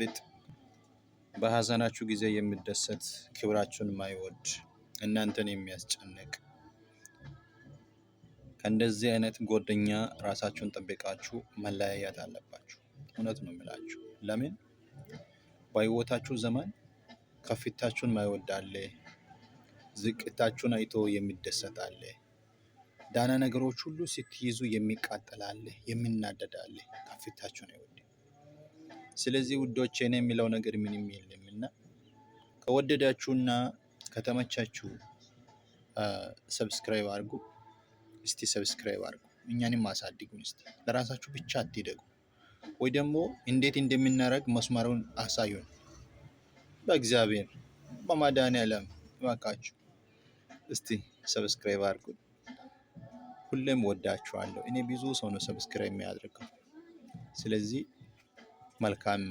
የሚበጠብጥ፣ በሀዘናችሁ ጊዜ የሚደሰት፣ ክብራችሁን የማይወድ፣ እናንተን የሚያስጨንቅ፣ ከእንደዚህ አይነት ጓደኛ ራሳችሁን ጠብቃችሁ መለያየት አለባችሁ። እውነት ነው የምላችሁ። ለምን በህይወታችሁ ዘመን ከፍታችሁን ማይወድ አለ፣ ዝቅታችሁን አይቶ የሚደሰት አለ፣ ዳና ነገሮች ሁሉ ስትይዙ የሚቃጠል አለ፣ የሚናደድ አለ። ከፍታችሁን አይወድም። ስለዚህ ውዶቼ እኔ የሚለው ነገር ምንም የለምና ከወደዳችሁና ከተመቻችሁ subscribe አድርጉ። እስቲ subscribe አድርጉ፣ እኛንም አሳድጉን። እስቲ ለራሳችሁ ብቻ አትደጉ፣ ወይ ደግሞ እንዴት እንደምናደርግ መስመሩን አሳዩን። በእግዚአብሔር በመድኃኒዓለም እባካችሁ እስቲ subscribe አድርጉ። ሁሌም ወዳችኋለሁ። እኔ ብዙ ሰው ነው subscribe የሚያደርገው። ስለዚህ መልካም